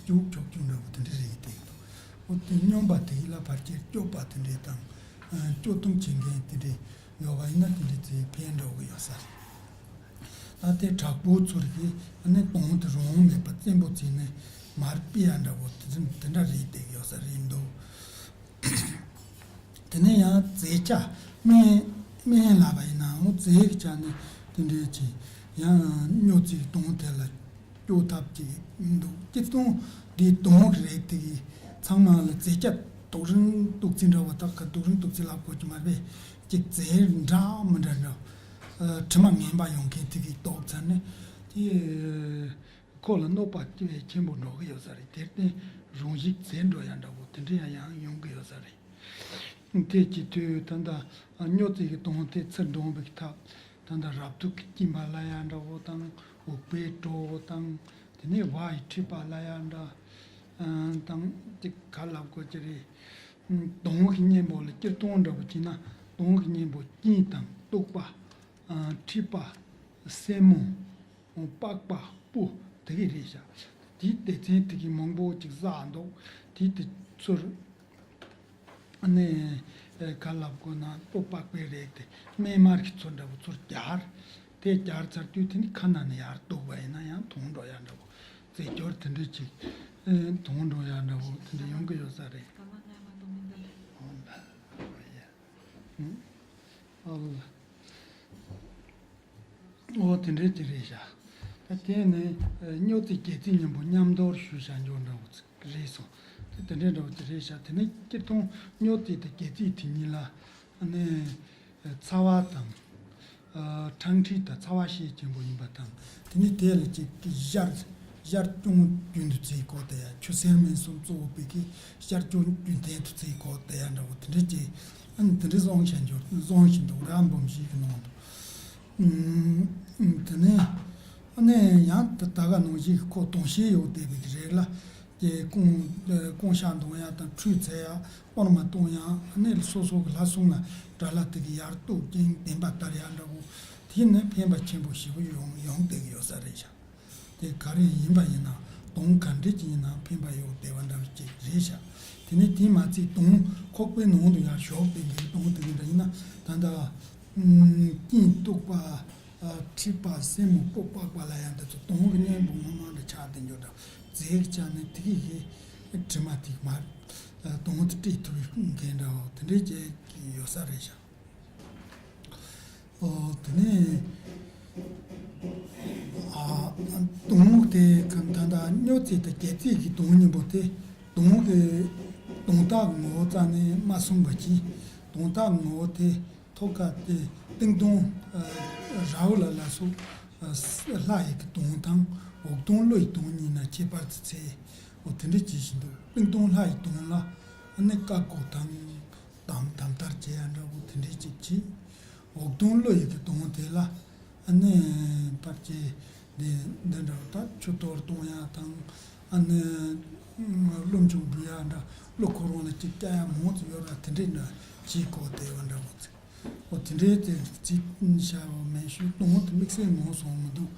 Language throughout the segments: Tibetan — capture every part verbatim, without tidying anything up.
སྐྱུག་ཆོག་སྐྱུག་འདྲ་བོ་དེ་འདྲ་རེད་དེ་འདུག་འོ་དེ་སྨྱོན་པ་དེ་ལ་ཕལ་ཆེར་སྐྱོབ་པ་དེ་འདྲས་དང་། སྐྱོ་གདུང་བྱེད་མཁན་དེ་འདྲས་ཡོད་པ་ཡིན་ན་དེ་འདྲས་ཚེ་ཕན་འགྲོ་གི་ཡོད་ས་རེད། ད་དེ་དྲག་པོ་ཚོར་གི་ཨ་ནི་གདོང་དེ་རུང་མེད་པ་བཙན་པོ་བྱས་ནས་མར་ཕུད་ཡ་འདྲ་བོ་དེ་དེ་འདྲ་རེད་དེ་ཡོད་ས་རེད་འདུག་དེ་ནས་ཡང་རྫས་ཆ་སྨན་སྨན་ལབ་པ་ཡིན་ནའང་རྫས་ཀྱི་ཆ་ནས་དེ་འདྲས་ཀྱི་ཡང་སྨྱོ་རྫས་གདོང་དེ་ལ་སྐྱོ་ཐབས་ཀྱི་འདུག་སྤྱིར་བཏང་འདི་གདོང་གི་རིགས་དེ་གི་ཚང་མ་ལ་རྫས་ཆ་དུག་རིན་དུག་རྫས་འདྲ་བ་དག་ག་དུག་རིན་དུག་རྫས་ལབ་དགོས་ཀྱི་མ་རེད། ཅིག་རྫས་འདྲ་མི་འདྲ་འདྲ། ཨ། དྲི་མ་ངན་པ་ཡོང་མཁན་དེ་གི་ལྡོག་ཚར་ནས་དེ་ཁོ་ལ་གནོད་པ་དེ་བས་ཆེན་པོ་འགྲོ་གི་ཡོད་ས་རེད། དེར་བརྟེན་རང་ཤི་རྫས་འགྲོ་ཡ་འདྲ་བོ་དེ་འདྲ་ཡང་ཡང་ཡོང་གི་ཡོད་ས་རེད། དེ་གི་དུས་ད་ལྟ་སྨྱོ་རྫས་ཀྱི་གདོང་དེ་ཚུར་འདོན་པའི་ཐབས། ད་ལྟ་རབ་ཏུ་སྐྱིན་པ་ལ་ཡ་འདྲ་བོ་དང་འུག་པའི་བྲོ་བོ་དང་། དེ་ནས་བ་ཡི་མཁྲིས་པ་ལ་ཡ་འདྲ་དང་དེ་ག་ལབ་དགོས་ཀྱི་རེད། གདོང་གི་གཉེན་པོ་ལ་སྤྱིར་བཏང་འདྲ་བོ་བྱས་ན་གདོང་གི་གཉེན་པོ་སྐྱིན་དང་སྟུག་པ། མཁྲིས་པ། སེན་མོ། པགས་པ། སྤུ། དེ་གི་རེད་ཤག་དེའི་སྡེ་ཚན་དེ་གི་མང་པོ་ཅིག་བསགས་འདུག་དེ་དེ་ཚུར་ཨ་ནི། ག་ལབ་དགོས་ན་སྤུ་པགས་པའི་རིགས་དེ་སྨན་མར་གྱི་ཚུར་འདྲ་བོ་ཚུར་སྦྱར། དེ་སྦྱར་ཚར་དུས་དེ་ནི་ཁ་ནང་ནས་ཡར་གཏུགས་པ་ཡིན་ན་ཡང་དོན་འགྲོ་ཡ་འདྲ་བོ། རྫས་སྦྱོར་དེ་འདྲ་ཅིག་དོན་འགྲོ་ཡ་འདྲ་བོ་དེ་འདྲ་ཡོང་གི་ཡོད་ས་རེད། ཨོ་ལ། ཨོ་ལ། ཨོ་དེ་འདྲའི་ཅིག་རེད་ཤག་ད་དེ་ནི་སྨྱོ་རྫས་སྒལ་ཚིགས་གཉིས་པོ་མཉམ་དུ་ཞུ་བྱ་འཇོག་འདྲ་བོ་ཅིག་རེད་སོང་། དེ་དེ་འདྲའི་འདྲ་བོ་ཅིག་རེད་ཤག་དེ་ནི་སྤྱིར་བཏང་སྨྱོ་རྫས་དང་སྒལ་ཚིགས་དེ་གཉིས་ལ་ནི་ཚ་བ་དང་། ཨ། ཁྲག་མཁྲིས་དང་ཚ་བ་ཤས་ཆེན་པོ་ཡིན་པ་དང་། དེ་ནི་དེ་ལ་ཅིག་ཞར་ཞར་སྐྱོན་རྒྱུན་དུ་བྱེད་དགོས་དེ་ཡ། ཆུ་སེར་སྨན་གསུམ་གཙོ་བོ་བོད་ཀྱི་ཞར་སྐྱོན་རྒྱུན་ལྡན་དུ་བྱེད་དགོས་དེ་ཡ་འདྲ་བོ་དེ་འདྲ་ཅིག་ཨ་ནི་དེ་འདྲ་བཟང་ཤ་འཇོག་བཟང་ཞིག་འདུག་ར་འབུམ་ཞིག་གི་ནང་དུ། ཨུམ། དེ་ནས་ཨ་ནི་ཡང་ད་ད་ག་ནང་བཞིན་ཁོ་དོན་ཤེས་ཡོད་བསྡད་པའི་རེད་ལ། ཀྱི་རྐང་རྐང་ཤག་འདོན་ཡ་དང་ཁྲུས་མཛད་ཡ་གཏོར་མ་གཏོང་ཡ་ཨ་ནི་སོ་སོ་གི་ལྷ་སྲུང་ལ་དགྲ་ལྷ་དེ་གི་ཡར་གཏུགས་ཀྱིན་བདེན་པ་ལྟར་ཡ་འདྲ་བོ་དེ་ནི་ཕན་པ་ཆེན་པོ་ཞེ་པོ་ཡོང་ཡོང་བསྡད་ཀྱི་ཡོད་ས་རེད་ཤག་དེ་ག་རེ་ཡིན་པ་ཡིན་ན་གདོང་ག་འདྲས་ཅིག་ཡིན་ན་ཕན་པ་ཡོད་བསྡད་པ་འདྲ་བོ་ཅིག་རེད་ཤག་དེ་ནི་དེ་མ་ཚད་གདོང་ཁོག་པའི་ནང་དུ་ཡར་ཞོགས་པའི་གི་གདོང་དེ་གི་འདྲ་ཡིན་ན་ད་ལྟ་སྐྱིན་སྟུག་པ། མཁྲིས་པ་སེན་མོ་སྤུ་པགས་པ་ལ་ཡང་འདི་ཚོ་གདོང་གི་གཉེན་པོ་ངོ་མ་འདྲ་ཆགས་བསྡད་འགྱོ་འདྲ། རྫས་ཀྱི་ཆ་ནས་དེ་གི་གི་དྲི་མ་དེ་མར་གདོང་དུ་བཀྲུས་ཐུབ་མཁན་འདྲ་བོ་དེ་འདྲའི་བྱས་ཡོད་ས་རེད་ཤག་ཨོ་དེ་ནས་ཨ་གདོང་དེ་ག་ད་ད་སྨྱོ་རྫས་དང་སྒལ་ཚིགས་ཀྱི་གདོང་གཉིས་པོ་དེ་གདོང་གི་གདོང་རྟགས་ངོ་བོ་རྩ་ནས་མ་གསུངས་པ་ཅིག་གདོང་རྟགས་ངོ་བོ་དེ། ཐོག་ཁ་དེ་ཏིང་ཏུང་ར་ཧུ་ལ་ལ་སོགས་ལྷ་ཡི་གི་གདོང་དང་འོག་གདོང་ཀླུ་ཡི་གདོང་གཉིས་ན་ཁྱད་པར་དུ་ཚེ། འོ་དེ་འདྲ་ཅིག་བཞིན་དུ་ཏིང་ཏུང་ལྷ་ཡི་གདོང་ལ་ཨ་ནི་ཀ་ཀོ་དང་དམ་དམ་དར་བྱེད་ཡ་འདྲ་བོ་དེ་འདྲ་ཅིག་བྱེད། འོག་གདོང་ཀླུ་ཡི་གི་གདོང་དེ་ལ་ཨ་ནི་པར་ཅེ་འདི་འདི་འདྲ་བོ་ད་ཆུ་གཏོར་གཏོང་ཡ་དང་ཨ་ནི་ཀླུ་མཆོག་འབུལ་ཡ་འདྲ་ཀླུ་ཁོ་རང་ལ་ཅིག་བསྐྱལ་ཡ་མང་དུ་ཡོད་ར་དེ་འདྲའི་འདྲ་བྱེད་དགོས་དེ་བ་འདྲ་བོ་ཚེ། འོ་དེ་འདྲའི་དེ་རྩིས་བྱ་བ་མེད་ཤོས་གདོང་དུ་དམིགས་བསལ་ངོ་སོང་མི་འདུག་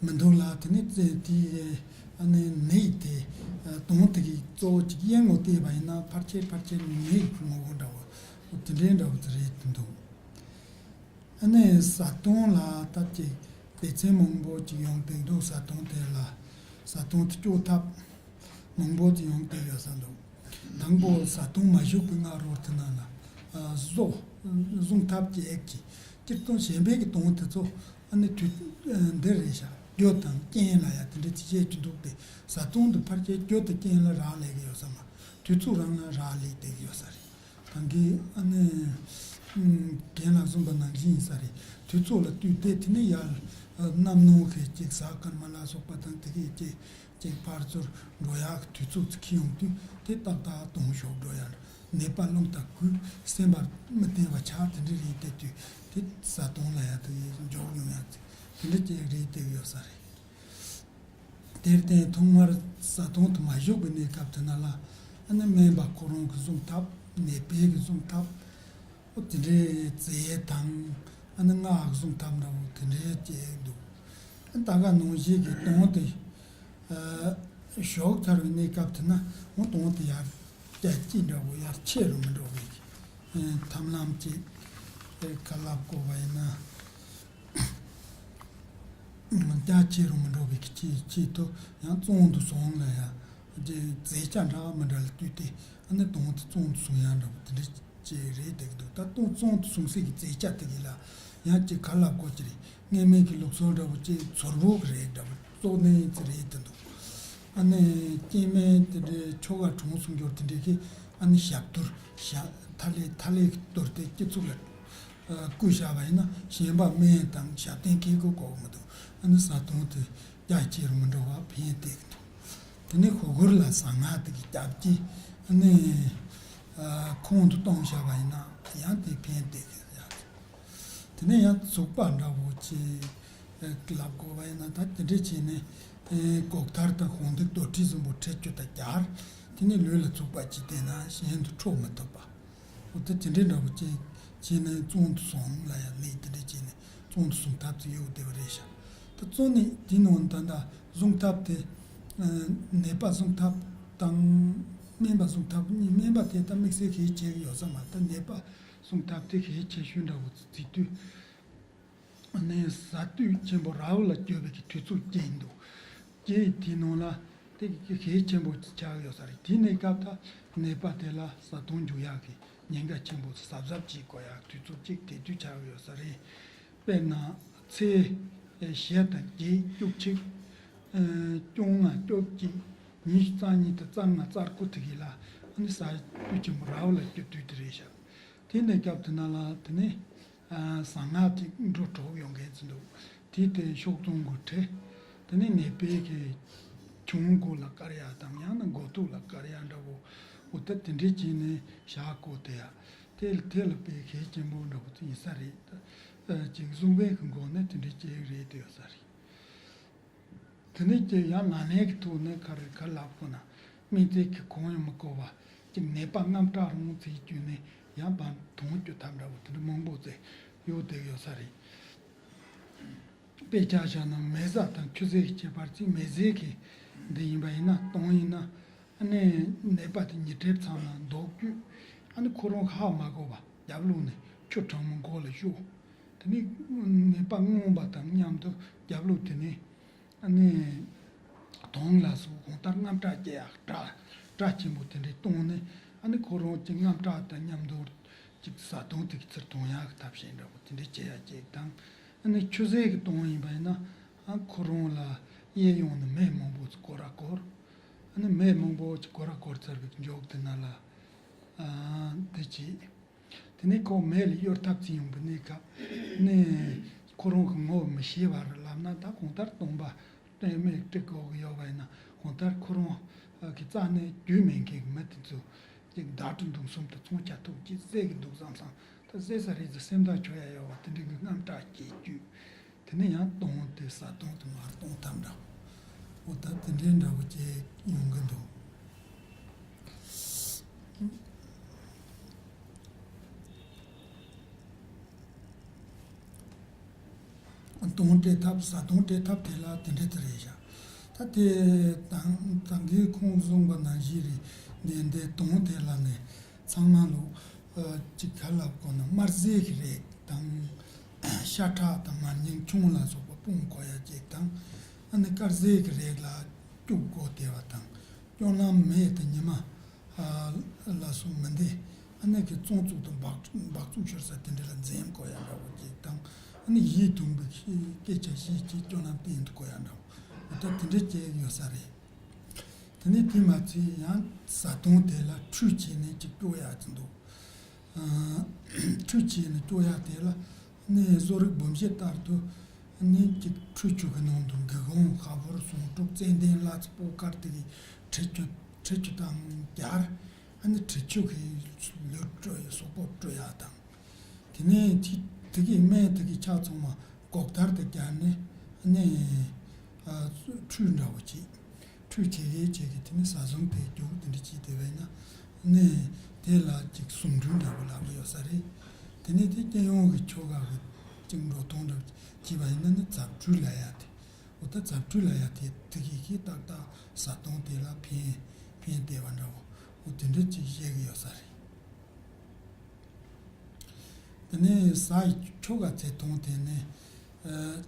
མི་འདུག་ལ་དེ་ནི་རྩེ་དེའི་ཨ་ནི་ནད་དེ་གདོང་དེ་གི་གཙོ་བོ་ཅིག་གཡས་ངོ་བལྟས་པ་ཡིན་ན་ཕལ་ཆེར་ཕལ་ཆེར་ནད་ཀྱི་ངོ་བོ་འདྲ་བོ་འོ་དེ་འདྲའི་འདྲ་བོ་དེ་རེད་དེ་འདུག་ཨ་ནི་བཟའ་བཏུང་ལ་ལྟ་ཅིག་སྡེ་ཚན་མང་པོ་ཅིག་ཡོང་བསྡད་འདུག་བཟའ་བཏུང་དེ་ལ་བཟའ་བཏུང་དེ་སྐྱོ་ཐབས་མང་པོ་ཅིག་ཡོང་བསྡད་ཡོད་ས་འདུག་དང་པོ་བཟའ་བཏུང་མ་ཞུགས་པའི་སྔ་རོལ་དེ་ན་ལ་བཟོ་བཟུང་ཐབས་ཀྱི་ཨེབ་ཀྱི་སྤྱིར་བཏང་གཞན་པའི་གི་དོང་དེ་ཚོ་ཨ་ནི་དུས་འདི་རེད་ཤག་རྒྱུ་དང་རྐྱེན་ལ་ཡ་དེ་འདྲ་ཅིག་བཤད་རྒྱུ་འདུག་སྟེ་བཟའ་བཏུང་དེ་ཕལ་ཆེར་རྒྱུ་དང་རྐྱེན་ལ་རག་ལས་ཀྱི་ཡོད་ས་མ་དུས་ཚོད་རང་ལ་རག་ལས་བསྡད་ཀྱི་ཡོད་ས་རེད། གང་གི་ཨ་ནི་རྒན་ལགས་གསུངས་པ་ནང་བཞིན་ཡིན་ས་རེད། དུས་ཚོད་ལ་ལྟོས་ཏེ་དེ་ནས་ཡར་གནམ་སྣུམ་གི་ཅིག་གཟའ་སྐར་མ་ལ་སོགས་པ་དང་དེ་གའི་ཅིག་ཅིག་ཕར་ཚུར་འགྲོ་ཡག་གི་དུས་ཚོད་ཅིག་འཁེལ་ཡོང་དུས་དེ་ཏག་ཏག་གདོང་ཞོག་འགྲོ་ཡག་ནད་པ་རླུང་དང་རྒུད་སེམས་པ་མི་བདེ་བ་ཆགས་དེ་འདྲ་རེད་བསྡད་དུས་དེ་བཟའ་བཏུང་ལ་ཡ་དེ་འཇོག་ཡོང་ཡག་ཅིག་དེ་འདྲ་ཅིག་རེད་བསྡད་ཡོད་ས་རེད། དེར་བརྟེན་ཐོག་མར་བཟའ་བཏུང་དུ་མ་ཞུགས་པའི་གནས་སྐབས་དེ་ན་ལ་ཨ་ནི་སྨན་པ་ཁོ་རང་གི་བཟུང་ཐབས་ནད་པའི་གི་བཟུང་ཐབས་ཨོ་དེ་འདྲའི་རྫས་དང་ཨ་ནི་སྔགས་བཟུང་ཐབས་འདྲ་བོ་དེ་འདྲའི་བྱས་འདུག་ཨ་ད་ག་ནང་བཞིན་གྱི་གདོང་དེ་ཨ་ ཞོག་ཚར་བའི་གནས་སྐབས་དེ་ན་འོ་དོང་དེ་ཡར་རྒྱ་སྐྱེད་འདྲ་བོ་ཡར་ཆེ་རུ་མི་འགྲོ་བའི་ཐབས་ལམ་ཅིག་ག་ལབ་དགོས་པ་ཡིན་ན། རྒྱ་ཆེ་རུ་མི་འགྲོ་བའི་ཆེད་ཆེད་དུ་ཡང་བཙོན་དུ་སོང་ལ་ཡང་རྫས་ཆ་འདྲ་མི་འདྲ་ལ་བཏུས་ཏེ་ཨ་ནི་དོང་དེ་བཙོན་དུ་སོང་ཡང་འདྲ་བོ་དེ་འདྲ་ཅིག་རེད་བསྡད་ཀྱི་འདུག་ད་དོང་བཙོན་དུ་སོང་སའི་གི་རྫས་ཆ་དེ་གི་ལ་ཡང་ཅིག་ག་ལབ་དགོས་ཀྱི་རེད། སྔ་མའི་གི་ལུགས་སྲོལ་འདྲ་བོ་ཅིག་ཚོར་བུ་གི་རེད་འདྲ་བོ་བཙོ་ནས་ཅི་རེད་དེ་འདུག་ཨ་ནི་སྐྱེ་དམན་དེ་འདྲའི་ཆོ་ག་གྲོངས་སུ་འགྱུར་དེ་འདྲའི་གི་ཨ་ནི་ཞབས་ཏོར་ཞབས་ཐ་ལེ་ཐ་ལེ་གི་གཏོར་ཏེ་སྤྱི་ཚོགས་ལ་བསྐུས་བཞག་པ་ཡིན་ན་ཞེན་པ་དམན་དང་ཞབས་བརྟན་ཁེ་གོ་གོ་མི་འདུག་ཨ་ནི་བཟའ་བཏུང་དེ་རྒྱ་ཆེ་རུ་མི་འགྲོ་བ་ཕན་བསྡད་ཀྱི་འདུག་དེ་ནས་ཧོ་གོར་ལ་ཟ་ང་དེ་གི་རྒྱབ་ཀྱི་ཨ་ནི་ཁོང་དུ་གཏོང་བཞག་པ་ཡིན་ན་ཡང་དེ་ཕན་བསྡད་ཀྱི་ཡ། དེ་ནས་ཡང་བཙུགས་པ་འདྲ་བོ་ཅིག་ལབ་དགོས་པ་ཡིན་ན་ད་དེ་འདྲས་བྱས་ནས་གོག་ཐར་དང་ཧོང་ཏིག་དོ་ཁྲི་བཟང་པོ་ཁྲེ་ཅོ་ད་རྒྱར་དེ་ནས་ལུས་ལ་བཙུགས་པ་ཅིག་བསྟན་ན་གཞན་དུ་འཕྲོག་མི་ཐུབ་པ། འོ་ད་དེ་འདྲས་འདྲ་བོ་ཅིག་བྱས་ནས་བཙོན་དུ་སོང་ལ་ཡང་གནས་དེ་འདྲས་བྱས་ནས་བཙོན་དུ་སོང་ཐབས་ཅིག་ཡོད་བསྡད་པ་རེད་ཤག་ད་བཙོན་ནས་དེ་ནང་ད་ལྟ་བཟུང་ཐབས་དེ་ནད་པ་བཟུང་ཐབས་དང་སྨན་པ་བཟུང་ཐབས་གཉིས་སྨན་པ་དེ་ད་དམིགས་བསལ་གལ་ཆེ་གི་ཡོད་ས་མ་ད་ནད་པ་བཟུང་ཐབས་དེ་གལ་ཆེ་ཤོས་འདྲ་བོ་བརྩི་དུས། ནས་ས་དུས་ཆེན་པོ་ར་ཧུ་ལ་བསྐྱོད་པའི་གི་དུས་ཚོད་བསྐྱལ་འདུག་སྐྱེས་དེའི་ནང་ལ་དེ་གི་གལ་ཆེན་པོ་ཆགས་ཡོད་ས་རེད། དེ་ནས་སྐབས་ད་ནད་པ་དེ་ལ་བཟའ་བཏུང་འཇུ་ཡག་གི་ཉེན་ཁ་ཆེན་པོ་གཟབ་གཟབ་བྱེད་དགོས་ཡག་དུས་ཚོད་ཅིག་དེ་དུས་ཆགས་ཡོད་ས་རེད། དཔེར་ན་ཚེས་བཞི་དང་བརྒྱད་བཅུ་གཅིག་སྐྱོང་ལྔ་བཅོ་གཅིག་ཉི་ཤུ་རྩ་གཉིས་དང་རྩ་ལྔ་རྩ་དགུ་དེ་གི་ལ་ནི་ས་དུས་ཆེན་པོ་ར་ཧུ་ལ་བསྐྱོད་དུས་དེ་རེད་ཤག་དེ་ནས་སྐབས་དེ་ན་ལ་དེ་ནས་ཟ་ང་ཅིག་འགྲོ་གྲོགས་ཡོང་མཁན་ཅིག་འདུག་དེ་དེ་ཤོག་ཙོང་གི་ཁྲི། དེ་ནས་ནད་པའི་གི་གྱོང་གོ་ལ་བཀར་ཡ་དང་ཡང་ན་མགོ་ཐོག་ལ་བཀར་ཡ་འདྲ་བོ་འོ་ད་དེ་འདྲས་བྱས་ནས་བཞག་གོ་དེ་ཡ། དེ་དེ་ལ་དཔེ་གལ་ཆེན་པོ་འདྲ་བོ་ཅིག་ཡིན་ས་རེད། ཅིག་གཟུངས་བན་གི་མགོ་ནས་དེ་འདྲས་ཅིག་རེད་དེ་ཡོད་ས་རེད། དེ་ནས་ཀྱི་ཡང་ན་ནད་ཀྱི་ཐོག་ནས་ག་རེ་ག་ལབ་དགོས་ན་སྨན་རྫས་ཀྱི་གོང་ཡང་མི་གོ་བ་ཅིག་ནད་པ་རྔམ་སྐྲག་རུང་ཚེ་བསྐྱོད་ནས་ཡང་བར་དོང་བསྐྱོད་ཐབས་འདྲ་བོ་དེ་འདྲ་མང་པོ་ཙེ་ཡོད་དེ་ཡོད་ས་རེད། དཔེ་ཆ་བཞག་ན་མེ་བཟའ་དང་ཆུ་བཟའི་ཁྱད་པར་ཅིག་མེ་བཟའི་གི་འདི་ཡིན་པ་ཡིན་ན་དོང་ཡིན་ན་ཨ་ནི་ནད་པ་དེ་ཉི་གྲིབ་ཚང་ན་མདོག་བསྐྱུད་ཨ་ནི་ཁོ་རང་ཧ་མ་གོ་བ་རྒྱབ་ལོགས་ནས་ཆུ་གྲང་མོ་མགོ་ལ་གཡུག་དེ་ནས་ནད་པ་རྔོན་པ་དང་མཉམ་དུ་རྒྱབ་ལོགས་དེ་ནས། ཨ་ནི། དོང་ལ་སོགས་གང་ལྟར་རྔམ་སྐྲག་སྐྱེ་ཡག་སྐྲག་སྐྲག་ཆེན་པོ་དེ་འདྲའི་གཏོང་ནས་ཨ་ནི་ཁོ་རང་གི་རྔམ་སྐྲག་དང་མཉམ་དུ་ཅིག་བཟའ་བཏུང་དེ་གི་ཚུར་གཏོང་ཡག་གི་ཐབས་ཤེས་འདྲ་པོ་དེ་འདྲའི་བྱེད་ཡག་ཅིག་དང་ཨ་ནི་ཆུ་ཟས་ཀྱི་གཏོང་ཡིན་པ་ཡིན་ན་ཨ་ཁོ་རང་ལ་གཡས་གཡོན་ནས་མེ་མང་པོ་ཅིག་སྐོར་ར་སྐོར། ཨ་ནི་མེ་མང་པོ་ཅིག་སྐོར་ར་སྐོར་ཚར་བའི་མཇུག་དེ་ན་ལ་ཨ་དེ་ཅིག་དེ་ནས་ཁོ་མེ་ལ་གཡོལ་ཐབས་ཅིག་ཡོང་གི་གནས་སྐབས་ནས་ཁོ་རང་གི་ངོ་བོ་མི་ཤེས་པ་རེད་ལབ་ན་ད་གང་ལྟར་སྟོང་པ་སྟོན་མེ་སྤྲད་དགོས་ཀྱི་ཡོད་པ་ཡིན་ན་གང་ལྟར་ཁོ་རང་གི་རྩ་ནས་རྒྱུས་མེད་མཁན་གྱི་མི་དེ་ཚོ་ཅིག་བདག་གྲུབ་འདུག་གསུམ་དང་མཚུངས་ཆ་ཐུག་ཅིག་བསད་ཀྱི་འདུག་བསམ་བསམ་ད་བསད་ས་རེད་ཟེར་སེམས་ཐག་ཆོད་ཡ་ཡོད་པ་དེ་འདྲ་གི་རྔམ་སྐྲག་སྐྱེ་རྒྱུ། དེ་ནས་ཡང་གཏོང་དེ་ས་གཏོང་དེ་མར་གཏོང་ཐབས་འདྲ་བོ། འོ་ད་དེ་འདྲའི་འདྲ་བོ་ཅིག་ཡོང་གི་འདུག་གཏོང་སྤྲད་ཐབས་ས་གཏོང་སྤྲད་ཐབས་དེ་ལ་དེ་འདྲ་དེ་རེད་བཞག་ད་དེ་དང་ད་གིན་ཁོང་གསུངས་པ་ནང་བཞིན་རེད། འདི་འདི་གཏོང་དེ་ལ་ནས་ཚང་མ་ལོ། ཨ་ཅིག་ག་ལབ་དགོས་ན་དམར་ཟས་ཀྱི་རིགས་དང་། ཤ་ཁྲག་དང་མར་རྙིང་ཆུང་ལ་སོགས་པ་སྤུངས་དགོས་ཡ་ཅིག་དང་། ཨ་ནི་དཀར་ཟས་ཀྱི་རིགས་ལ་སྐྱུག་དགོས་དེ་བ་དང་། སྐྱོ་ལམ་མེ་དང་ཉི་མ་ཨ་ལ་སོགས་མི་འདི་ཨ་ནི་གི་བཙོང་བཙུགས་དང་སྦག་སྦག་བཙུགས་ཤོར་ས་དེ་འདྲ་ལ་འཛེམ་དགོས་ཡ་འདྲ་བོ་ཅིག་དང་། ཨ་ནི་ཡིད་དུ་འབིགས་སྐད་ཆ་བཤད་ཅིག་སྐྱོ་ལམ་བསྟན་དགོས་ཡ་འདྲ་བོ་འོ་ད་དེ་འདྲ་ཅིག་ཡོད་ས་རེད། དེ་ནས་དེ་མ་ཚད་ཡང་བཟའ་བཏུང་དེ་ལ་ཁྲུས་བྱས་ནས་ཅིག་སྐྱོ་ཡག་ཅིག་འདུག་ཨ་ཁྲུས་བྱས་ནས་སྐྱོ་ཡག་དེ་ལ་ནི་བཟོ་རིག་སྦོམ་བཤད་ལྟར་དུ་ནི་ཅིག་ཁྲུས་ཆུ་གི་ནང་དུ་འགུལ་འོང་ཁ་བོར་ཟུངས་ཁྲུག་ཙན་དན་ལ་ཚ་པོ་དཀར་དེ་གི་དྲི་ཆུ་དྲི་ཆུ་དང་སྦྱར་ཨ་ནི་དྲི་ཆུ་གི་ལུས་སྤྲོ་ཡག་སོག་པོ་སྤྲོ་ཡག་དང་། དེ་ནས་ཅིག་དེ་གི་སྨན་དེ་གི་ཆ་ཚང་མ་གོག་ལྡར་དུ་སྦྱར་ནས་ནི་ཨ་ཁྲུས་འདྲ་བོ་བྱེད། ཁྲུས་བྱེད་ཀྱི་བྱེད་ཀྱི་དེ་ནི་ཟ་བཟུང་དེ་རྒྱུག་དེ་འདྲ་བྱེད་དེ་བས་ན་ནི་དེ་ལ་ཅིག་ཟུངས་ཁྲུས་འདྲ་བོ་ལབ་ཀྱི་ཡོད་ས་རེད། དེ་ནས་དེ་སྤྱི་ཡོངས་ཀྱི་ཆོ་ག་གི་ཅིག་འགྲོ་སྟངས་འདྲ་བོ་བྱེད་པ་ཡིན་ན་ནི་ཚབ་ཁྲུས་ལབ་ཡག་དེ། འོ་ད་རྫབ་འཁྲུད་ལ་ཡ་དེ་དེ་གི་གི་ཏག་ཏག་བཟའ་བཏུང་དེ་ལ་ཕན་ཕན་བདེ་བ་འདྲ་བོ་འོ་དེ་འདྲ་ཅིག་བཤད་གི་ཡོད་ས་རེད། དེ་ནས་བཟའ་ཡི་ཆོ་ག་དེ་གཏོང་དེ་ནས་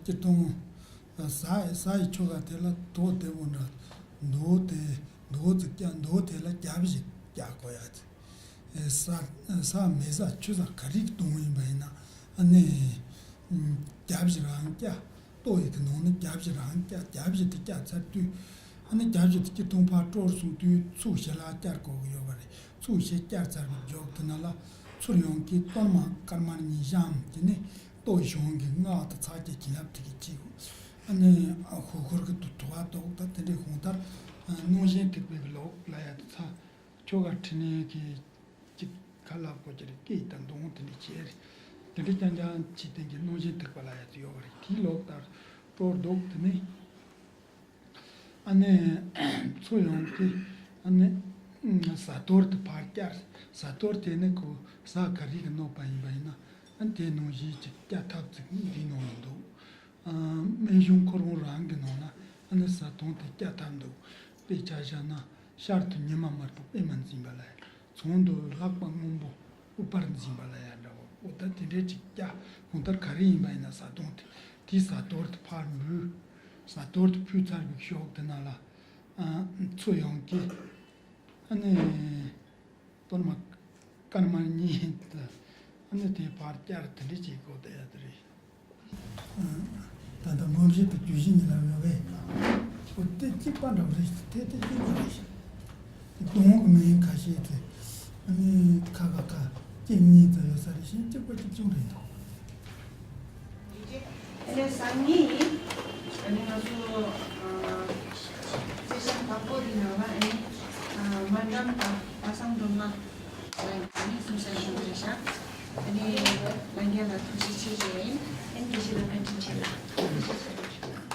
སྤྱིར་བཏང་བཟའ་བཟའ་ཡི་ཆོ་ག་དེ་ལ་དོག་བདེ་བོ་འདྲ་འདུག་དེ་འདུག་ཙིག་ཀྱང་འདུག་དེ་ལ་རྒྱབ་ཞིག་རྒྱག་དགོས་ཡ་དེ། ས་ས་མེ་ས་ཆུ་ས་ག་རིགས་གཏོང་ཡིན་པ་ཡིན་ན་ཨ་ནི་རྒྱབ་ཞིག་རང་སྐྱ་ལྟོ་ཡི་གི་ནང་ནས་རྒྱབ་ཞིག་རང་སྐྱ་རྒྱབ་ཞིག་དེ་སྐྱ་ཚར་དུས་ཨ་ནི་རྒྱབ་ཞིག་དེ་སྐྱི་གཏོང་ཕར་དཀྲོལ་སོང་དུས་ཚུགས་ཞེ་ལ་བསྐྱར་དགོས་ཀྱི་ཡོད་པ་རེད། ཚུགས་ཞེ་བསྐྱར་ཚར་བའི་མཇུག་དེ་ན་ལ་ཚུར་ཡོང་གི་གཏོར་མ་དཀར་དམར་གཉིས་བཤམས་དེ་ནས་ལྟོ་གཞུང་གི་སྔགས་དང་ཕྱག་རྒྱ་བྱིན་རླབས་དེ་གི་གཅིག་ཨ་ནི་ཧུ་ཧུར་གི་དུ་དུ་བ་དོག་ད་དེ་འདྲའི་གོང་ལྟར་སྣང་ཞེན་ཐེག་པའི་ལོག་ལ་ཡ་དེ་ཚ། ཁྱོ་ག་ཁྲི་ནས་གི་གཅིག་ཁ་ལག་པོ་ཅི་རེད་སྐད་དང་གདོང་དེ་འདྲ་བྱས་རེད། དེ་འདྲ་རྐྱང་རྐྱང་བྱེད་སྟེང་གི་སྣང་ཞེན་ཐེག་པ་ལ་ཡ་ཚོ་ཡོད་པ་རེད། དེའི་ལོག་ལྟར་སྤྲོ་བདུག་དེ་ནས་ཨ་ནི་ཚུར་ཡོང་གི་ཨ་ནི་བཟའ་གཏོར་དེ་ཕར་བསྐྱར་བཟའ་གཏོར་དེ་ནི་ཁོ་བཟའ་ག་རེ་གི་གནོད་པ་ཡིན་པ་ཡིན་ན་ཨ་ནི་དེ་ནང་བཞིན་ཅིག་བསྐྱར་ཐབས་ཅིག་འདི་ནང་ལ་འདུག་སྨན་གཞུང་ཁོ་རང་རང་གི་ནང་ན་ཨ་ནི་བཟའ་བཏུང་དེ་བསྐྱར་ཐབས་འདུག་དཔེ་ཆ་བཞག་ན་ཤར་དུ་ཉི་མ་དམར་པོ་པད་མ་འཛིན་པ་ལ་ཡ། ཚོང་དུ་ལྷགས་པ་སྔོན་པོ་ཨུཏྤལ་འཛིན་པ་ལ་ཡ་འདྲ་བོ། འོ་ད་དེ་འདྲའི་ཅིག་སྐྱ་གང་ལྟར་ག་རེ་ཡིན་པ་ཡིན་ན་བཟའ་བཏུང་དེ་དེའི་བཟའ་གཏོར་དེ་ཕར་འབུལ། བཟའ་གཏོར་དེ་ཕུལ་ཚར་བའི་ཤོག་དེ་ན་ལ་ཨ་ཚུར་ཡོང་གི་ཨ་ནི། གཏོར་མ་དཀར་དམར་གཉིས་དེ་ཨ་ནི་དེ་ཕར་བསྐྱར་དེ་འདྲ་བྱེད་དགོས་དེ་ཡ་དེ་རེད། ད་ལྟ་སྒོམ་བཞི་དང་བརྗོད་བཞི་གཉིས་ལ་ཡོད་པས། འོ་དེ་གཅིག་པ་འདྲ་བ་རེད། དེ་དེ་གཅིག་པ་རེད། དེ་གདོང་གི་མིང་ཁ་ཤས་དེ་ཨ་ནི་ཁ་ཁ་ཁ་སྐྱེ་གཉིས་ཙམ་ཡོད་ས་རེད་ཤིང་གཅིག་པ་གཅིག་མཚུངས་རེད་འདུག་ཨ་ནི་སང་ཉིན་ཨ་ནི་ང་ཚོ་ཨ་སེ་ཤན་དང་པོ་དེ་ནང་ལ་ཨ་ནི་ཨ་མ་འགྲམ་དང་པ་སངས་སྒྲོལ་མ་ཨ་ནི་གསུང་བཤད་ཞུ་གི་རེད་ཤག་ཨ་ནི་ལྷན་རྒྱས་ལ་ཐུགས་རྗེ་ཆེ་ཞུ་ཡ་ཡིན། ཨ་ནི་དགེ་བཤེས་ལ་བཀའ་དྲིན་ཆེ་ལ་ཐུགས་རྗེ་ཆེ་ཞུ།